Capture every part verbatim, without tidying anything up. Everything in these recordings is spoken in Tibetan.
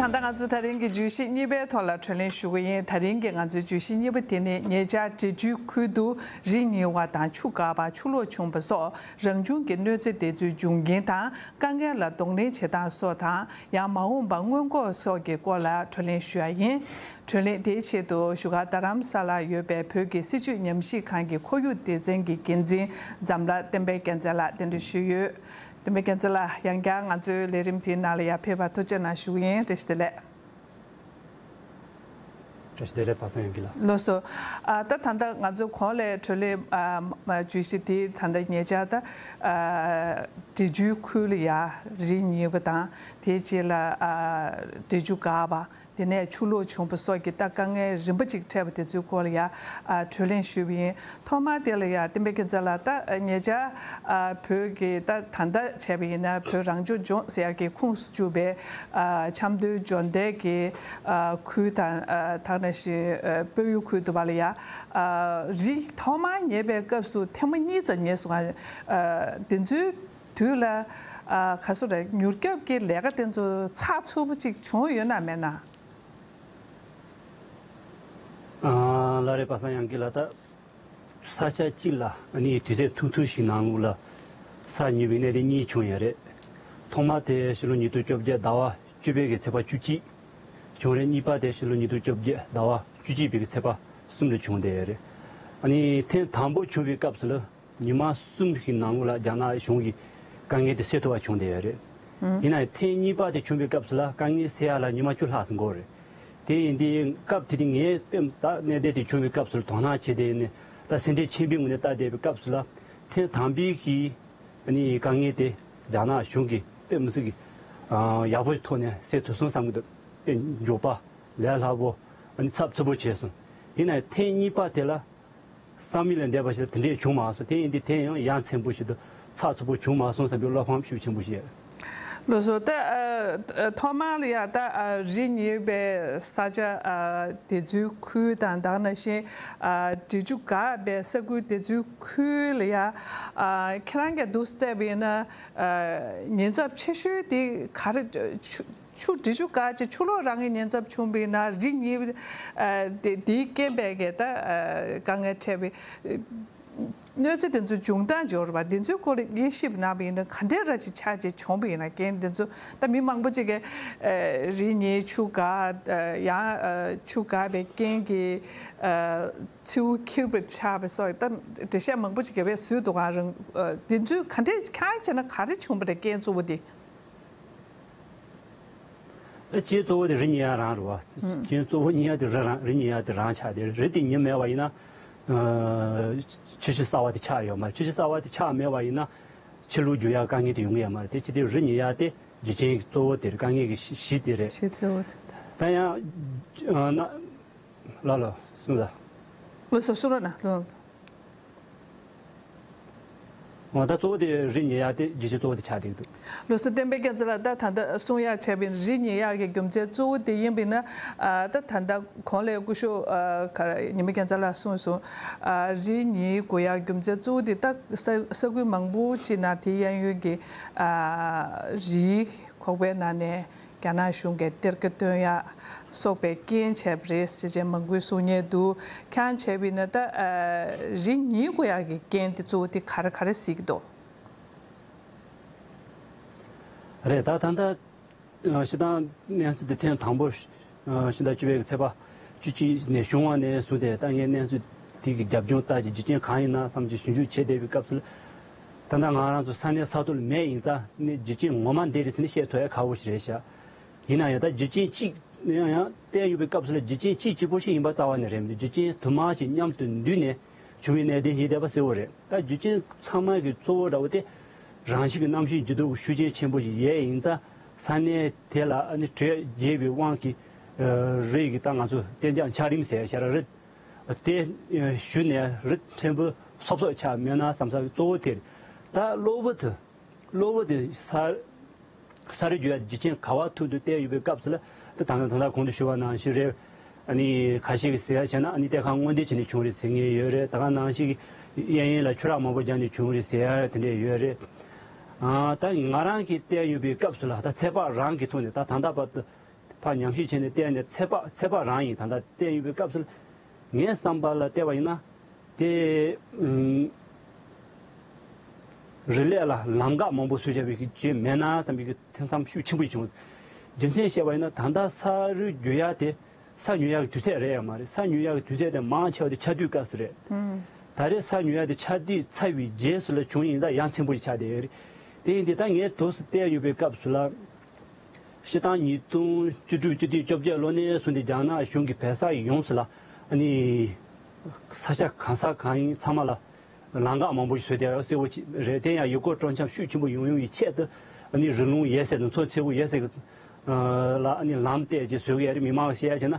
ད་ལྟ་ང་ཚོ་ད་རིང་གི་བརྗོད་གཞི་གཉིས་པའི་ཐོག་ལ་གྲོས་གླེང་ཞུ་གི་ཡིན། ད་རིང་གི་ང་ཚོའི་བརྗོད་གཞི་གཉིས་པ་དེ་ནི་ཉེ་ཆར་འབྲི་ཆུའི་ཁུལ་དུ་རི་ཉིལ་བ་དང་ཆུ་འགག་པ། ཆུ་ལོག་བྱུང་བ་སོགས་རང་བྱུང་གི་གནོད་འཚེ་དེ་ཚོའི་འབྱུང་རྐྱེན་དང་། དཀའ་ངལ་ལ་གདོང་ལེན་བྱེད་སྟངས་སོགས་དང་། ཡང་མ་འོངས་པ་སྔོན་འགོག་སོགས་ཀྱི་སྐོར་ལ་གྲོས་གླེང་ཞུ་ཡ་ཡིན། གྲོས་གླེང་དེའི་ཆེད་དུ་བཞུགས་སྒར་རྡ་རམ་ས་ལར་ཡོད་པའི་བོད་ཀྱི་སྲིད་བྱུས་ཉམས་ཞིབ་ཁང་གི་ཁོར་ཡུག་སྡེ་ཚན་གྱི་འགན་འཛིན་འཛམ་ལྷ་བསྟན་འཕེལ་རྒྱལ་མཚན་ལགས་གདན་འདྲེན་ཞུས་ཡོད། བསྟན་འཕེལ་རྒྱལ་མཚན་ལགས། ཡང་བསྐྱར་ང་ཚོའི་ལས་རིམ་དེའི་ནང་ལ་ཡར་ཕེབས་པར་ཐུགས་རྗེ་གནང་ཞུ་གི་ཡིན། བཀྲ་ཤིས་བདེ་ལེགས། བཀྲ་ཤིས་བདེ་ལེགས། པ་སངས་དབྱངས་སྐྱིད་ལགས། ལགས་སོ། ཨ། ད་ད་ལྟ་ང་ཚོ་གོང་ལ་གྲོས་གླེང་ཨ་མ་བརྗོད་གཞི་དེ་ད་ལྟ་ཉེ་ཆར་ད་ཨ་འབྲི་ཆུའི་ཁུལ་ལ་ཡར་རི་ཉིལ་བ་དང་། དེའི་རྗེས་ལ་ཨ་འབྲི་ཆུ་འགག་པ། དེ་ནས་ཆུ་ལོག་བྱུང་བ་སོགས་ཀྱི་ད་དཀའ་ངལ་རིམ་པ་གཅིག་འཕྲད་པ་དེ་ཚོའི་སྐོར་ལ་ཡ་ཨ་གྲོས་གླེང་ཞུས་པ་ཡིན། ཐོག་མར་དེ་ལ་ཡ་བསྟན་པའི་རྒྱལ་མཚན་ལགས། ད་ཉེ་ཆར་ཨ་བོད་ཀྱི་ད་ད་ལྟ་བྱས་པ་ཡིན་ན་བོད་རང་སྐྱོང་ལྗོངས་ཟེར་ཡག་གི་ཁོངས་སུ་གྱུར་པའི་ཨ་ཆབ་མདོའི་འབྱོར་ལྡན་གྱི་ཨ་ཁུལ་དང་། ཨ་ད་ག་ནང་བཞིན་ཨ་སྤོ་བོའི་ཁུལ་དུ་བ་ལ་ཡ་ཨ་རི་ཐོག་མར་ཉིལ་བའི་སྐབས་སུ་ཐེངས་མ་གཉིས་ཙམ་ཉིལ་སོང་། ཨ་དེ་ཚོའི་དུས་ལ་ཨ་ག་སོ་རེད། མྱུར་སྐྱོབ་ཀྱི་ལས་ཀ་དེ་ཚོ་ཚགས་ཚུད་པོ་ཅིག་བྱུང་ཡོད་ན་མེད་ན། ཨ་ལགས་རེད། པ་སངས་དབྱངས་སྐྱིད་ལགས། ད་ས་ཆ་གཅིག་ལ་ཨ་ནི་དུས་ཚོད་ཐུང་ཐུང་ཞིག་ནང་ལོགས་ལ་ས་ཉིལ་བའི་གནད་དོན་གཉིས་བྱུང་ཡོད་རེད། ཐོག་མ་དེ་ཕྱི་ལོ་ཉིས་སྟོང་བཅོ་བརྒྱད་ཟླ་བ་བཅུ་པའི་གི་ཚེས་པ་བཅུ་གཅིག་བྱུང་རེད། གཉིས་པ་དེ་ཕྱི་ལོ་ཉིས་སྟོང་བཅོ་བརྒྱད་ཟླ་བ་བཅུ་གཅིག་པའི་གི་ཚེས་པ་གསུམ་ལ་བྱུང་བསྡད་ཡོད་རེད། ཨ་ནི་ཐེངས་དང་པོ་བྱུང་བའི་སྐབས་སུ་ལ། ཉི་མ་གསུམ་ཞིག་ནང་ལོགས་ལ་རྒྱ་ནག་གཞུང་གིས་དཀའ་ངལ་དེ་སེལ་ཐུབ་པ་བྱུང་བསྡད་ཡོད་རེད། ཡིན་ནའང་ཐེངས་གཉིས་པ་དེ་བྱུང་བའི་སྐབས་སུ་ལ་དཀའ་ངལ་སེལ་ཡག་ལ་ཉི་མ་བཅུ་ལྷག་ཙམ་འགོར་རེད། དེ་ཡིན་དུས་སྐབས་དེ་དུས་ངས་དཔེ་ད་གནད་དོན་དེ་བྱུང་བའི་སྐབས་སུ་ལ་དོ་སྣང་བྱས་ཏེ་ནས་ད་སེམས་ཁྲལ་ཆེན་པོའི་ངང་ནས་ལྟ་བསྡད་པའི་སྐབས་སུ་ལ། ཐེངས་དང་པོའི་གི་ཨ་ནི་དཀའ་ངལ་དེ་རྒྱ་ནག་གཞུང་གིས་དཔེ་མི་སྲིད་ཀྱི་ཨ་ཡག་པོའི་ཐོག་ནས་སེལ་ཐུབ་སོང་བསམ་གྱི་འདུག་དཔེ་མགྱོགས་པ། ལས་སླ་པོ། ཨ་ནི་ཚགས་ཚུད་པོ་བྱས་སོང་། ཡིན་ནའང་ཐེངས་གཉིས་པ་དེ་ལ། བསམ་ཡུལ་ལས་འདས་པ་ཞིག་ལ་དེ་འདྲས་བྱུང་མ་སོང་། དེ་ཡིན་དུས་དེ་ཡང་ཡ་མཚན་པོ་ཞིག་ཏུ་ཚགས་ཚུད་པོ་བྱུང་མ་སོང་བསམ་པའི་བློ་ཕམ་ཤུགས་ཆེན་པོ་ཞིག་ལགས་སོ། ད་ཨ་ཐོག་མར་ལ་ཡ་ད་ཨ་རི་ཉིལ་བའི་ས་ཆ་ཨ་དེ་ཚོའི་ཁུལ་དང་། ད་ག་ནང་བཞིན་ཨ་འབྲི་ཆུ་འགག་པའི་ས་ཁུལ་དེ་ཚོའི་ཁུལ་ལ་ཡ་ཨ་ཁྱེད་རང་གིས་འདུག་སེ་བལྟས་པ་ཡིན་ན་ཨ་ཉེན་ཚབས་ཆེ་ཤོས་དེ་ག་རེ། ཆུ་ཆུ་འབྲི་ཆུ་འགག་བྱས་ཆུ་ལོག་རང་གི་ཉེན་ཚབས་བྱུང་བ་ཡིན་ན། རི་ཉིལ་ཨ་དེ་དེའི་རྐྱེན་པས་གི་ད་ཨ་དཀའ་ངལ་འཕྲད་པའི་ཨ་གནོད་འཚེ་དེ་ཚོ་འབྱུང་སྟངས་ཅིག་ཡོད་རེད་པ། དེ་ཚོའི་སྐོར་ལ་དབྱེ་ཞིབ་གནང་བ་ཡིན་ན་ག་འདྲས་ར་ཅིག་ཆགས་བྱས་བྱུང་བ་ཡིན་ན། རྐྱེན་དེ་ཚོ་ད་མི་མང་པོ་ཅིག་གིས་ཨ་རི་ཉིལ་ཆུ་འགག་ཨ་ཡང་ཨ་ཆུ་འགག་པའི་རྐྱེན་གྱིས་ཨ་མཚེའུ་འཁྱིལ་བ་ཆགས་པ་སོགས་ད་འགྲེལ་བཤད་མང་པོ་ཅིག་རྒྱབ་ཡས་བཟོས་འདུག་ག་རང་ཨ་དེ་ཚོའི་ག་འདྲས་ཁྱེད་རང་བྱས་ན་ག་རེ་བྱུང་བ་རེད། རྐྱེན་གཙོ་བོ་དེ། ད་རྐྱེན་གཙོ་བོ་དེ་རི་ཉིལ་ཡག་རང་རེད་བ། རྐྱེན་གཙོ་བོ་ཉིལ་ཡག་དེ་རི་རང་། རི་ཉིལ་ཡག་དེ་རང་ཆགས་ཏེ། རི་དེ་ཉིལ་མེད་པ་ཡིན་ན་ཨ་ཆུ་བཞི་གསར་བ་དེ་ཆགས་ཡོད་མ་རེད། ཆུ་བཞི་གསར་བ་དེ་ཆགས་མེད་པ་ཡིན་ན་ཆུ་ལོག་རྒྱུག་ཡག་དཀའ་ངལ་དེ་ཡོང་གི་ཡོད་མ་རེད། དེ་ཅི་སྟེ་རི་ཉིལ་ཡག་དེ་རྒྱུ་རྐྱེན་གཙོ་བོ་དེ་རེད། དཀའ་ངལ་གྱི་གཞི་གཞི་དེ་རེད། གཞི་གཙོ་བོ་དེ། ད་ཡང་ཨ་ན་ལ་ལ་གསུངས་ས། ལགས་སོ། གསུང་རོགས་གནང་། ལགས་སོ། འོ་ད་གཙོ་བོ་དེ་རི་ཉིལ་ཡག་དེ་རྒྱུ་རྐྱེན་གཙོ་བོ་དེ་ཆགས་བསྡད་འདུག་ལགས་སོ། བསྟན་པའི་རྒྱལ་མཚན་ལགས། ད་ད་ལྟ་གསུང་ཡག་བྱས་པའི་རི་ཉིལ་ཡག་གི་རྒྱུ་མཚན་གཙོ་བོ་དེ་ཡིན་པ་ཡིན་ན། ཨ་ད་ད་ལྟ་གོང་ལ་སྐུ་ཞབས་ཨ་ག་རེ་ཉི་མ་རྒྱལ་མཚན་ལགས་གསུངས་སོང་། ཨ་རི་ཉིལ་དགོས་ཡག་རྒྱུ་མཚན་གཙོ་བོ་དེ་ད་ས་ས་ཁུལ་མང་པོ་ཅིག་ནང་དེ་གཡས་གཡོན་གྱི་ཨ་རིའི་ཁོག་པའི་ནང་ནས་རྒྱ་ནག་གཞུང་གིས་གཏེར་ཁ་བཏོན་ཡག་སོགས་པའི་རྐྱེན་བྱས་པ་རེད་ཟེར་བྱས་མང་པོས་གསུང་མཁན་འདུག་ཁྱེད་རང་བྱས་པ་ཡིན་ན་ད་ཨ་རི་ཉིལ་དགོས་ཡག་གི་རྐྱེན་དེ་གཙོ་བོ་དེ་ག་རེ་ག་རེ་གཟིགས་ཀྱི་འདུག་རེད། ད་ད་ལྟ་ཨ་སྤྱིར་བཏང་གནས་ཚུལ་དེ་ཐེངས་དང་པོ་ཨ་ཕྱི་ཟླ་བཅུ་པའི་ཚེས་པ་བཅུ་གཅིག་ནས་བྱུང་བ་ནས་བཟུང་སྟེ། ད་ངས་གནས་ཚུལ་དེ་གི་རྒྱབ་ལྗོངས་ལྟ་ཅིག་རྒྱུ་རྐྱེན་གང་ཡིན་ན་བསམ་གྱི་ཞིབ་འཇུག་བྱེད་བསྡད་པའི་སྐབས་སུ། ད་ལྟ་ང་རང་ཚོ་ས་གནས་ས་ཐོག་ལ་མེད་ཡིན་ཙང་ནི་རྒྱུ་རྐྱེན་ངོ་མ་འདི་རེད་ཟེར་ནས་བཤད་ཐུབ་ཡ་ཁག་པོ་ཞིག་རེད་ཤག་ཡིན་ན་ཡང་ད་རྒྱུ་རྐྱེན་གཅིག་ཡང་ཡང་བལྟས་ཡོང་བའི་སྐབས་སུ་ལ་རྒྱུ་རྐྱེན་གཅིག་གཅིག་པོ་ཞིག་ཡིན་པ་རྩ་བ་ནས་རེད་མི་འདུག་རྒྱུ་རྐྱེན་དུ་མ་ཞིག་མཉམ་དུ་འདུས་ནས་བྱུང་བའི་གནད་དོན་ཞིག་བསྡད་པ་གསལ་བོ་རེད། ད་རྒྱུ་རྐྱེན་ཚང་མ་གི་གཙོ་བོ་འདྲ་བོ་དེ་རང་བཞིན་གྱི་གནམ་གཤིས་འགྱུར་ལྡོག་ཤུགས་རྐྱེན་ཆེན་པོ་ཞིག་ཡོད་ཡིན་ཙང་ས་གནས་དེ་ལ་ཨ་ནི་དྲོད་རྒྱས་པའི་དབང་གིས་རི་ཡི་ད་ང་ཚོ་གཏན་འཇགས་འཁྱགས་རོམ་ཟེར་ཡ་ཞིག་རེད། དེ་ཞུ་ནས་རི་ཕྲན་བུ་སོབ་སོབ་ཆགས་མེད་ན་བསམ་ས་གི་གཙོ་བོ་དེ་རེད། ད་གློ་བུར་དུ་གློ་བུར་དུ་ས་ས་རུད་རྒྱུ་ཡ་རྒྱུ་རྐྱེན་ག་བ་ཐུག་འདུག་བལྟས་ཡོད་པའི་སྐབས་སུ་ལ། ད་ད་ད་ད་གོང་དུ་ཞུ་བ་ནང་བཞིན་རེད། ཨ་ནི་ཁ་ཤས་ཀྱིས་ཟེར་ཡ་བྱས་ན་ཨ་ནི་གཏེར་ཁ་སྔོག་འདོན་བྱས་ནས་བྱུང་རེད་ཟེར་མཁན་ཡོད་རེད། ད་ག་ནང་བཞིན་གྱི་གཡས་གཡོན་ལ་ཆུ་རགས་མང་པོ་རྒྱག་ནས་བྱུང་རེད་ཟེར་ཡ་དེ་འདྲས་ཡོད་རེད། ཨ་ད་ང་རང་གིས་བལྟས་ཡོད་པའི་སྐབས་སུ་ལ་ད་ཚོད་དཔག་རང་གི་ཐོག་ནས་ད་ད་ལྟ་བར་དུ། ཕར་ཉམས་ཞིབ་བྱས་ནས་བལྟས་ནས་ཚོད་དཔག་ཚོད་དཔག་རང་ཡིན། ད་ལྟ་བལྟས་ཡོད་པའི་སྐབས་སུ་ངའི་བསམ་པ་ལ་བལྟས་པ་ཡིན་ན་དེ་ཨུམ་རི་ལས་ལ་ལམ་འགག་མང་པོ་བཟོས་བཞག་པའི་གི་རྗེས་མེད་ན་བསམ་པའི་གི་ཐེ་ཚོམ་ཤུགས་ཆེན་པོ་ཞིག་བྱུང་། རྒྱུ་མཚན་བཤད་པ་ཡིན་ན་ད་ལྟ་ས་རུད་རྒྱུག་ཡག་དེ་ས་ཉོ་ཡག་གི་དུས་ཚོད་རེད་ཡ་མ་རེད། ས་ཉོ་ཡག་གི་དུས་ཚོད་དེ་མང་ཆེ་བ་དེ་ཆར་དུས་སྐབས་སུ་རེད། ད་རེས་ས་ཉོ་ཡག་དེ་ཆར་དུས་ཚར་བའི་རྗེས་སུ་ལ་བྱུང་ཡིན་ཙང་ཡ་མཚན་པོ་ཞིག་ཆགས་བསྡད་ཡོད་རེད། དེ་ཡིན་དུས་ད་ངས་དུས་སུ་བལྟས་ཡོད་པའི་སྐབས་སུ་ལ། སྤྱིར་བཏང་ཉིས་སྟོང་བཅུ་དྲུག་བཅུ་བདུན་བཅོ་བརྒྱད་ལོ་ནས་བཟུང་སྟེ་རྒྱ་ནག་གཞུང་གིས་བལ་ས་ཡོངས་སུ་ལ་ཨ་ནི་ས་ཆ་གང་ས་གང་ཡིན་ཚང་མ་ལ་ལམ་འགག་མང་པོ་ཞིག་བཟོས་བསྡད་ཡོད་གསལ་བོ་ཅིག་རེད། དེ་ཡང་ཡུལ་སྐོར་སྤྲོ་འཆམ་ཤུགས་ཆེན་པོ་ཡོང་ཡོང་བའི་ཆེད་དུ་ཨ་ནི་རི་ལུང་ཡོད་ས་དང་མཚོ་མཚེའུ་ཡོད་ས་གི་ལ་ཨ་ནི་ལམ་བལྟས་ཅིག་བཟོས་ཀྱི་ཡོད་རེད། མི་མང་བཤད་ཡ་བྱས་ན།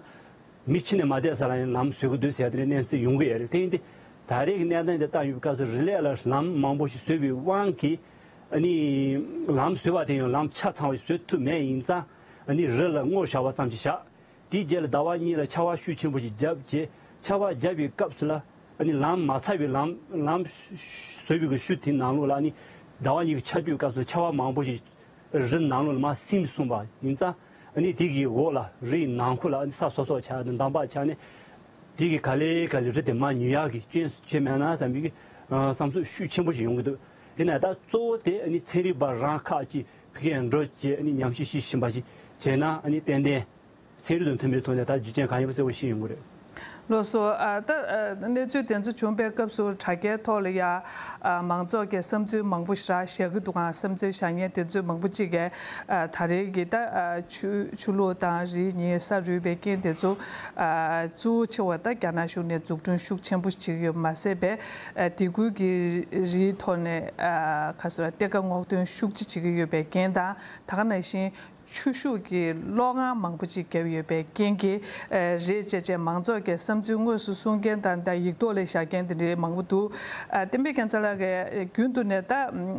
མི་ཕྱི་ནས་མ་བསྡད་ས་ལ་ཡང་ལམ་བཟོ་གི་འདུག་ཟེར་དེ་འདྲའི་གནས་ཚུལ་ཡོང་གི་ཡོད་རེད། དེ་ཡིན་དུས་ད་རེས་ཀྱི་གནས་སྟངས་དེ་ལྟ་ཡོང་བའི་སྐབས་སུ་རི་ལས་ལ་ལམ་མང་པོ་ཞིག་བཟོས་པའི་དབང་གིས་ཨ་ནི་ལམ་བཟོས་པ་དེ་ཡང་ལམ་ཆ་ཚང་བ་ཞིག་བཟོ་ཐུབ་མེད་ཡིན་ཙང་ཨ་ནི་རི་ལ་སྔོ་བྱ་བ་ཙམ་ཞིག་བཞག་དེའི་རྗེས་ལ་ཟླ་བ་གཉིས་ལ་ཆར་པ་ཤུགས་ཆེན་པོ་ཞིག་བརྒྱབ་རྗེས་ཆར་པ་བརྒྱབ་པའི་སྐབས་སུ་ལ་ཨ་ནི་ལམ་མ་ཚར་བའི་ལམ་ལམ་བཟོས་པའི་གི་ཤུལ་དེའི་ནང་ལོགས་ལ་ཨ་ནི་ཟླ་བ་གཉིས་ཀྱི་ཆར་དུས་སྐབས་སུ་ཆར་པ་མང་པོ་ཞིག་རི་ནང་ལོགས་ལ་མར་སིམ་སོང་བ་ཡིན་ཙང་ཨ་ནི་དེ་གི་འོག་ལ་རིའི་ནང་ཁུལ་ལ་ཨ་ནི་ས་སོབ་སོབ་ཆགས་ནས་འདམ་བག་ཆགས་ནས་དེ་གི་ག་ལེ་ག་ལེ་རི་དེ་མར་ཉུལ་ཡག་གི་སྐྱོན་བྱས་མེད་ན་བསམ་པའི་གི་བསམ་ཚུལ་ཤུགས་ཆེན་པོ་ཞིག་ཡོང་གི་འདུག་དེ་ནས་ད་གཙོ་བོ་དེ་ཨ་ནི་ཚན་རིག་པ་རང་ཁག་ཅིག་ཕ་གིར་འགྲོ་བྱས་ཨ་ནི་ཉམས་ཞིབ་ཤེས་བཞིན་པ་ཞིག་བྱས་ན་ཨ་ནི་ཏན་ཏན་ཚན་རིག་དང་མཐུན་པའི་ཐོག་ནས་ད་རྒྱུ་རྐྱེན་གང་ཡིན་པ་གསལ་པོ་ཤེས་ཡོང་གི་རེད། ལགས་སོ། ཨ་ད་ཨ་གནས་ཚུལ་དེ་ཚོ་བྱུང་པའི་སྐབས་སུ་དྲ་རྒྱའི་ཐོག་ལ་ཡ་ཨ་མང་ཚོགས་ཀྱི་བསམ་ཚུལ་མང་པོ་ཞིག་བཞག་གི་འདུག་ག་བསམ་ཚུལ་བཞག་མཁན་དེ་ཚོ་མང་པོ་གཅིག་གིས་ཨ་ད་རེས་ཀྱི་ད་ཨ་ཆུ་ཆུ་ལོག་དང་རི་ཉིལ་ས་རུལ་བའི་རྐྱེན་དེ་ཚོ་ཨ་གཙོ་བོ་ཆེ་བ་ད་རྒྱ་ནག་གཞུང་ནས་འཛུགས་སྐྲུན་ཤུགས་ཆེན་པོ་བྱེད་ཀྱི་ཡོད་མ་ཟད་པས་ཨ་དེ་ཁུལ་གྱི་རིའི་ཐོག་ནས་ཨ་ག་ཟེར་གཏེར་ཁ་སྔོག་འདོན་ཤུགས་ཆེ་བྱེད་ཀྱི་ཡོད་པའི་རྐྱེན་དང་ད་ག་ནང་བཞིན། ཆུ་ཤུགས་ཀྱི་གློག་ཁང་མང་པོ་ཅིག་བརྒྱབ་ཡོད་པའི་རྐྱེན་གྱིས་ཨ་རེད་ཅེས་བཅས་མང་ཚོགས་ཀྱི་བསམ་ཚུལ་དངོས་སུ་གསུང་མཁན་དང་ད་ཡིག་ཐོག་ལ་བཞག་མཁན་དེ་འདྲའི་མང་པོ་འདུག་ཨ་བསྟན་པའི་རྒྱལ་མཚན་ལགས་ཀྱིས་རྒྱུན་དུ་ནས་ད་ཨམ་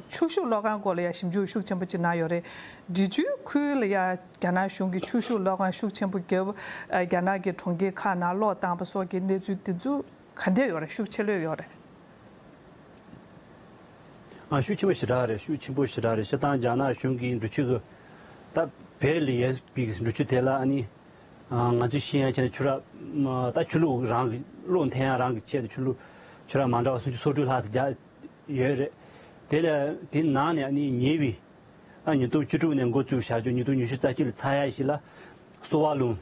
ཆུ་ཤུགས་གློག་ཁང་སྐོར་ལ་ཡང་ཞིབ་འཇུག་ཤུགས་ཆེན་པོ་ཅིག་གནང་ཡོད་རེད། འབྲི་ཆུའི་ཁུལ་ལ་ཡང་རྒྱ་ནག་གཞུང་གིས་ཆུ་ཤུགས་གློག་ཁང་ཤུགས་ཆེན་པོ་བརྒྱབ་ཨ་རྒྱ་ནག་གི་གྲོང་ཁྱེར་ཁག་ནང་གློག་བཏང་པ་སོགས་ཀྱི་གནས་ཚུལ་དེ་ཚོ་ག་འདྲས་ཡོད་རེད། ཤུགས་ཆེ་ལོས་ཡོད་རེད། ཨ་ཤུགས་ཆེན་པོ་ཞེ་དྲག་རེད། ཤུགས་ཆེན་པོ་ཞེ་དྲག་རེད། སྤྱིར་བཏང་རྒྱ་ནག་གཞུང་གིས་འབྲི་ཆུ་གི་ད་བལ་ལ་ཡོད་པའི་འབྲི་ཆུ་དེ་ལ་ཨ་ནི་ང་ཚོས་ཤེས་ཡ་བྱས་ན་ཆུ་རགས་ད་ཆུ་ལུད་རང་གི་གློག་འཐེན་ཡ་རང་གི་ཆེད་དུ་ཆུ་ལུད་ཆུ་རགས་མ་འདྲ་བ་སུམ་ཅུ་སོ་དྲུག་ལྷག་ཙམ་རྒྱག་ཡོད་རེད། དེ་ལ་དེ་ནང་ནས་ཨ་ནི་ཉེ་བའི་ཨ་ཉིས་སྟོང་བཅུ་དྲུག་ནས་འགོ་བཙུགས་བཞག་རྒྱུ་ཉིས་སྟོང་ཉི་ཤུ་རྩ་གཅིག་ལ་ཚར་ཡ་ཞིག་ལ་སོ་བ་ལུང་།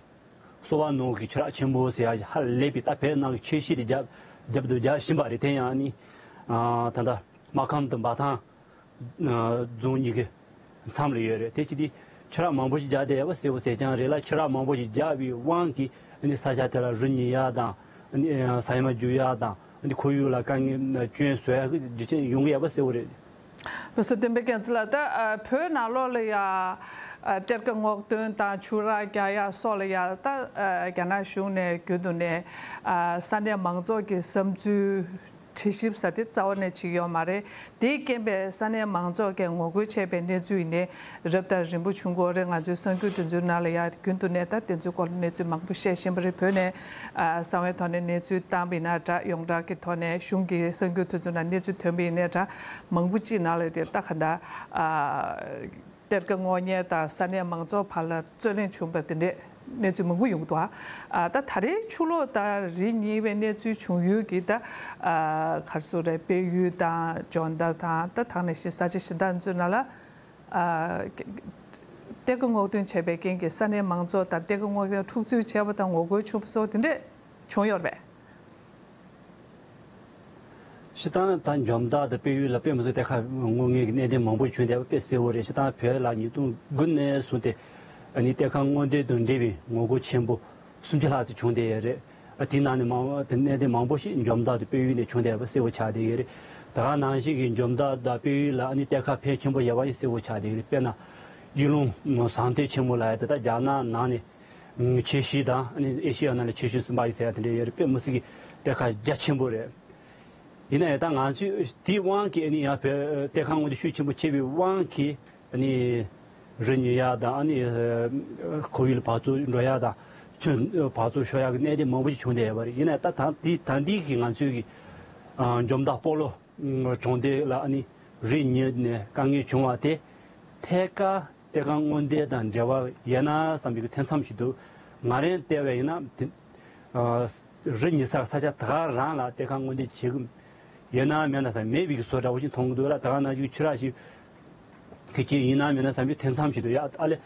སོ་བ་ནོར་གྱི་ཆུ་རགས་ཆེན་པོ་ཟེར་ཡ་ཞིག་ཧ་ལས་པའི་ད་བལ་ནང་གི་ཆོས་གཞིས་དེ་རྒྱབ་རྒྱབ་ཏུ་རྒྱག་བཞིན་པ་རེད། དེ་ཡང་ནི་ད་ལྟ་སྨར་ཁམས་དང་འབའ་ཐང་རྫོང་གཉིས་ཀྱི་མཚམས་ལ་ཡོད་རེད། དེ་ཅི་སྟེ་ཆུ་རགས་མང་པོ་ཞིག་རྒྱག་བསྡད་ཡོད་པ་གསལ་པོ་གསལ་རྐྱང་རེད་ལ། ཆུ་རགས་མང་པོ་ཞིག་རྒྱག་པའི་དབང་གིས་ནི་ས་ཆ་དེ་ལ་རི་ཉིལ་ཡག་དང་ནི་ས་ཡོམ་རྒྱུག་ཡག་དང་ནི་ཁོར་ཡུག་ལ་དཀའ་ངལ་སྐྱོན་བཟོ་ཡག་གི་རྒྱུ་རྐྱེན་ཡོང་གི་ཡོད་པ་གསལ་པོ་རེད། ལགས་སོ། བསྟན་པའི་རྒྱལ་མཚན་ལགས། ད་ཨ་བོད་ནང་ལོགས་ལ་ཡ་ཨ་གཏེར་ཁ་སྔོག་འདོན་དང་ཆུ་རགས་རྒྱག་ཡ་སོགས་ལ་ཡ་ད་ཨ་རྒྱ་ནག་གཞུང་ནས་རྒྱུན་དུ་ནས་ཨ་ས་གནས་མང་ཚོགས་ཀྱི་བསམ་ཚུལ་དྲི་ཞིབ་ཟེར་དེ་རྩ་བ་ནས་བྱེད་ཀྱི་ཡོད་མ་རེད། དེའི་རྐྱེན་པས་ས་གནས་མང་ཚོགས་ཀྱིས་ངོ་རྒོལ་བྱས་པའི་གནས་ཚུལ་ཡིན་ནའི་རབ་དང་རིམ་པ་བྱུང་གི་ཡོད་རེད། ང་ཚོའི་གསར་འགྱུར་དེ་ཚོའི་ནང་ལ་ཡ་རྒྱུན་དུ་ནས་ད་དེ་ཚོའི་སྐོར་ལ་གནས་ཚུལ་མང་པོ་བཤད་བཞིན་པ་རེད། བོད་ནས་ཨ་གསང་བའི་ཐོག་ནས་གནས་ཚུལ་བཏང་བ་ཡིན་ན་འདྲ། ཡོངས་གྲགས་ཀྱི་ཐོག་ནས་གཞུང་གི་གསར་འགྱུར་དེ་ཚོའི་ནང་གནས་ཚུལ་ཐོན་པ་ཡིན་ནའི་འདྲ། མང་པོ་ཅིག་ནང་ལ་དེ་ད་ག་འདྲ་ཨ་གཏེར་ཁ་སྔོག་ཉེས་དང་ས་གནས་མང་ཚོགས་བར་ལ་རྩོད་གླེང་བྱུང་བ་དེ་འདྲས་གནས་ཚུལ་མང་པོ་ཡོང་གི་འདུག་ཨ་ད་ད་རེས་ཆུ་ལོག་དང་རི་ཉིལ་བའི་གནས་ཚུལ་བྱུང་ཡུལ་གྱི་ད་ཨ་ག་རེ་ཟེར་དགོས་རེད། སྤེལ་ཡུལ་དང་འཇོ་མདའ་དང་ད་དེ་ནང་བཞིན་ས་ཆ་གཞན་དག་ཚོའི་ནང་ལ་ཨ་གཏེར་ཁ་སྔོག་འདོན་བྱས་པའི་རྐྱེན་གྱིས་ས་གནས་མང་ཚོགས་དང་གཏེར་ཁ་སྔོག་འདོན་འཁྲུག་རྩོད་བྱས་པ་དང་ངོ་རྒོལ་བྱུང་བ་སོགས་དེ་འདྲས་བྱུང་ཡོད་རེད་པས། སྤྱིར་བཏང་ད་འཇོ་མདའ་དང་སྤེལ་ཡུལ་ལ་དཔེ་མི་སྲིད་གཏེར་ཁ་སྔོག་མཁན་གྱི་གནད་དོན་མང་པོ་བྱུང་བསྡད་པ་དཔེ་གསལ་པོ་རེད། སྤྱིར་བཏང་བོད་ལ་ཉིས་སྟོང་དགུ་ནས་བཟུང་སྟེ་ཨ་ནི་གཏེར་ཁ་སྔོག་འདོན་དང་འབྲེལ་བའི་ངོ་རྒོལ་ཆེན་པོ་སུམ་ཅུ་ལྷག་ཙམ་བྱུང་བསྡད་ཡོད་རེད། ཨ་དེའི་ནང་ནས་མང་དེ་གནད་དོན་མང་པོ་ཞིག་འཇོ་མདའ་དང་སྤེལ་ཡུལ་ནས་བྱུང་བསྡད་པ་གསལ་པོ་ཆགས་བསྡད་ཡོད་རེད། ད་ག་ནང་བཞིན་གྱི་འཇོ་མདའ་དང་སྤེལ་ཡུལ་ལ་ཨ་ནི་གཏེར་ཁ་ཕོན་ཆེན་པོ་ཡོད་པ་ཡང་གསལ་པོ་ཆགས་བསྡད་ཡོད་རེད། དཔེར་ན་གཡུ་ལུང་ཟངས་མདོག་ཆེན་མོ་ལབ་ཡ་དེ་ད་རྒྱ་ནག་ནང་ནས་ཆེ་ཤོས་དང་ཨ་ནི་ཨེ་ཤེ་ཡ་ནང་ལ་ཆེ་ཤོས་གསུམ་པ་ཡིན་ཟེར་ཡ་དེ་འདྲ་ཡོད་རེད། དཔེ་མི་སྲིད་ཀྱི་གཏེར་ཁ་རྒྱ་ཆེན་པོ་རེད། ཡིན་ན་ཡང་ད་ང་ཚོས་དེའི་དབང་གིས་ཨ་ནི་ཡང་བོད་གཏེར་ཁ་སྔོག་འདོན་ཤུགས་ཆེན་པོ་བྱས་པའི་དབང་གིས་ཨ་ནི་རི་ཉིལ་ཡ་དང་ཨ་ནི་ཁོར་ཡུག་ལ་འབག་བཙོག་འགྲོ་ཡ་དང་ཆུ་འབག་བཙོག་ཤོར་ཡ་གི་གནད་དོན་མང་པོ་ཞིག་བྱུང་བསྡད་ཡོད་པ་རེད། ཡིན་ན་ཡང་ད་ད་འདི་ད་འདི་གི་ང་ཚོའི་གི་འཇོ་མདའ་སྤོ་ལོ་གྲོང་སྡེ་ལ་ཨ་ནི་རི་ཉིལ་ནས་དཀའ་ངལ་བྱུང་བ་དེ་ཐད་ཀར་ གཏེར་ཁ་སྔོག་འདོན་དང་འབྲེལ་བ་ཡོད་ན་བསམ་པའི་ཐེ་ཚོམ་ཞིག་འདུག། ང་རང་བལྟས་པ་ཡིན་ན་དེ་རི་ཉིལ་ས་ས་ཆ་དེ་ག་རང་ལ་གཏེར་ཁ་སྔོག་འདོན་བྱེད་ཀྱི་ཡོད་ན་མེད་ན་བསམ། མེད་པའི་བཟོ་འདྲ་བོ་ཞིག་མཐོང་གི་འདུག་ལ། དེ་ག་ནང་བཞིན་ཆུ་རགས་ཤིག་གི་ཅིག་ཡིན་ན་མིན་ན་བསམ་པའི་ཐེ་ཚོམ་ཞིག་འདུག་ཡ། ཨ་ལེ།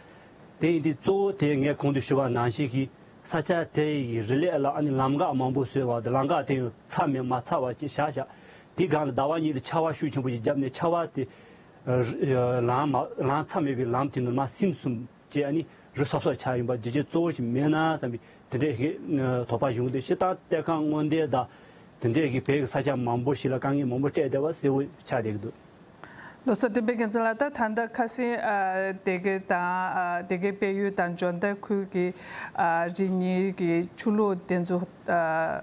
དེ་ཡིན་དུས་གཙོ་བོ་དེ་ངས་གོང་དུ་ཞུས་པ་ནང་བཞིན་གྱི་ས་ཆ་དེ་ཡི་རི་ལས་ལ་ཨ་ནི་ལམ་འགག་མང་པོ་བཟོས་པ་དང་། ལམ་འགག་དེ་ཡང་ཚ་མེད་མ་ཚ་བ་ཅིག་བཞག་བཞག། དེའི་སྒང་ལ་ཟླ་བ་གཉིས་ལ་ཆར་པ་ཤུགས་ཆེན་པོ་ཞིག་བརྒྱབ་ནས་ཆར་པ་དེ་ལམ་མ་ལམ་ཚ་མེད་པའི་ལམ་དེ་ནི་མར་སིམ་སོང་། ཅེས་ཨ་ནི་རི་སོབ་སོབ་ཆགས་ཡིན་པ་རྒྱུ་རྐྱེན་གཙོ་བོ་ཞིག་མེད་ན་བསམ་པའི་དེ་འདྲས་ཞིག་དོགས་པ་བྱུང་སྟེ། སྤྱིར་བཏང་གཏེར་ཁ་སྔོག་འདོན་དང་དེ་འདྲས་ཀྱི་བོད་ཀྱི་ས་ཆ་མང་པོ་ཞིག་ལ་དཀའ་ངལ་མང་པོ་འཕྲད་བསྡད་པ་གསལ་པོ་ཆགས་བསྡད་ཀྱི་འདུག། ལགས་སོ། བསྟན་པའི་རྒྱལ་མཚན་ལགས། ད་ད་ལྟ་ཁ་སང་ཨ་སྡེ་དགེ་དང་ཨ་སྡེ་དགེ་དཔལ་ཡུལ་དང་འཇོ་མདའ་ཁུལ་གྱི་ཨ་རི་ཉིལ་གྱི་ཆུ་ལོག་དེ་ཚོ་ཨ་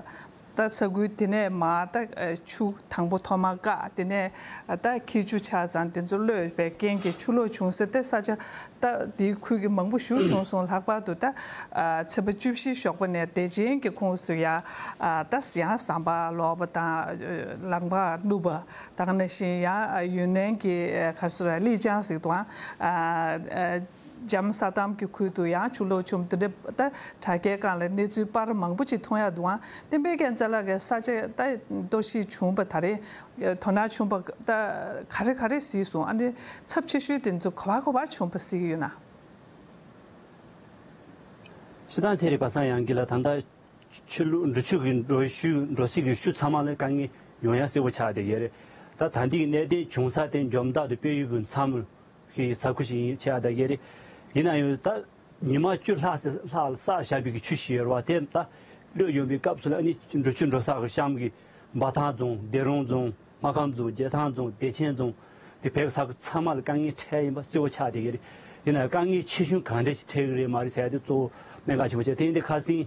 ད་ས་ཁུལ་དེ་ནས་མར་ད་ཨ་ཆུ་དང་པོ་ཐོག་མར་བཀག། དེ་ནས་ཨ་ད་འཁྱིལ་ཆུ་ཆགས་ཙང་དེ་ཚོ་གློད་པའི་རྐྱེན་གྱིས་ཆུ་ལོག་བྱུང་ཟེར་ཏེ། ས་ཆ་ད་དེའི་ཁུལ་གྱི་མང་པོ་ཞིག་བྱུང་སོང་། ལྷག་པར་དུ་ད་ཨ་ཚེས་པ་བཅུ་བཞི་ཞོགས་པ་ནས་བདེ་ཆེན་གྱི་ཁོངས་སུ་ཡ་ཨ་ད་ཡང་ཟམ་པ་ལོག་པ་དང་ལམ་བར་ནུབ་པ། ད་ག་ནང་བཞིན་ཡང་ཡུན་ནན་གྱི་ག་རེ་ཟེར་ལི་ཅང་ཟེར་དུའང་ལྕམ་ས་དམ་གྱི་ཁུལ་དུ་ཡང་ཆུ་ལོག་བྱུང་། འདི་འདྲ་ད་དྲ་རྒྱའི་སྒང་ལ་གནས་ཚུལ་པར་མང་པོ་ཅིག་མཐོང་ཡག་འདུག་ཨང་། བསྟན་པའི་རྒྱལ་མཚན་ལགས་ཀྱིས་ས་ཆ་ད་གཏོར་བཤིག་བྱུང་བ་ད་རེས་དོ་སྣང་བྱུང་བ་ད་ག་རེ་ག་རེ་གཟིགས་སོང་། ཨ་ནི་ཚབས་ཆེ་ཤོས་དེ་ཚོ་ག་པར་ག་པར་བྱུང་བ་གཟིགས་ཡོད་ན། སྤྱིར་བཏང་ཐེ་རི་པ་སངས་དབྱངས་སྐྱིད་ལགས། ད་ལྟ་ཆུ་ལུ་འབྲི་ཆུ་གི་འགྲོ་ཤུལ་འགྲོ་སའི་གི་ཤུལ་ཚང་མ་ལ་དཀའ་ངལ་ཡོང་ཡ་གསལ་པོ་ཆགས་བསྡད་ཡོད་རེད། ད་ད་ལྟའི་གནད་དོན་བྱུང་ས་དེ་འཇོ་མདའ་དང་དཔལ་ཡུལ་གྱི་མཚམས་ཀྱི་ས་ཁུལ་ཞིག་ཡིན་ཆགས་བསྡད་ཡོད་རེད། ཡིན་ན་ཡང་ད་ཉི་མ་བཅུ་ལྷག་ཙམ་ལྷག་བསགས་བཞག་པའི་གི་ཆུ་ཞིག་ཡོད་རེད་པ། དེ་ད་གློད་ཡོང་པའི་སྐབས་སུ་ལ་ཨ་ནི་འབྲི་ཆུ་འགྲོ་ས་གི་གཤམ་གྱི་འབའ་ཐང་རྫོང་། བདེ་རོང་རྫོང་། སྨར་ཁམས་རྫོང་། རྒྱལ་ཐང་རྫོང་། བདེ་ཆེན་རྫོང་། དེ་བོད་ས་ཁུལ་ཚང་མ་ལ་དཀའ་ངལ་འཕྲད་ཡིན་པ་གསལ་པོ་ཆགས་བསྡད་ཀྱི་རེད། ཡིན་ནའང་དཀའ་ངལ་ཆེ་ཆུང་གང་འདྲ་ཞིག་འཕྲད་ཀྱི་རེད་མ་རེད་ཟེར་ཡ་དེ་གཙོ་བོ་གནད་འགག་ཆེན་པོ་ཆགས། དེ་ཡིན་དུས་ཁ་སང་